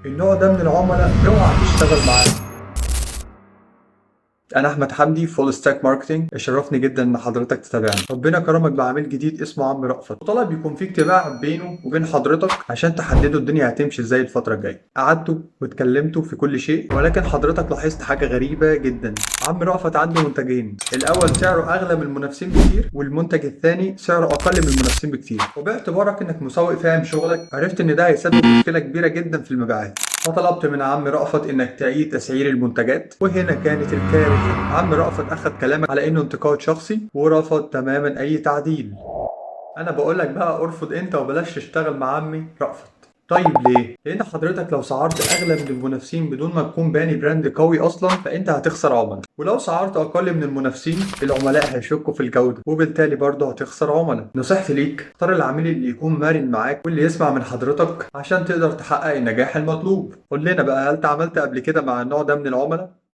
النوع ده من العملاء اوعى تشتغل معاه. انا احمد حمدي، full stack marketing. يشرفني جدا ان حضرتك تتابعني. ربنا كرمك بعميل جديد اسمه عم رأفت، وطلب يكون في اجتماع بينه وبين حضرتك عشان تحددوا الدنيا هتمشي ازاي الفترة الجايه. قعدتوا واتكلمتوا في كل شيء، ولكن حضرتك لاحظت حاجة غريبة جدا. عم رأفت عنده منتجين، الاول سعره اغلى من المنافسين بكتير، والمنتج الثاني سعره اقل من المنافسين بكتير. وباعتبارك انك مسوق فاهم شغلك، عرفت ان ده هيسبب مشكلة كبيرة جدا في المبيعات، فطلبت من عم رأفت انك تعيد تسعير المنتجات. وهنا كانت الكارثة. عم رأفت اخذ كلامك على انه انتقاد شخصي ورفض تماما اي تعديل. انا بقول لك بقى ارفض انت وبلاش تشتغل مع عمي رأفت. طيب ليه؟ لان حضرتك لو سعرت اغلى من المنافسين بدون ما تكون باني brand قوي اصلا، فانت هتخسر عملاء، ولو سعرت اقل من المنافسين العملاء هيشكوا في الجودة، وبالتالي برضه هتخسر عملاء. نصيحتي ليك، اختار العميل اللي يكون مرن معاك واللي يسمع من حضرتك عشان تقدر تحقق النجاح المطلوب. قول لنا بقى، هل تعاملت قبل كده مع النوع ده من العملاء؟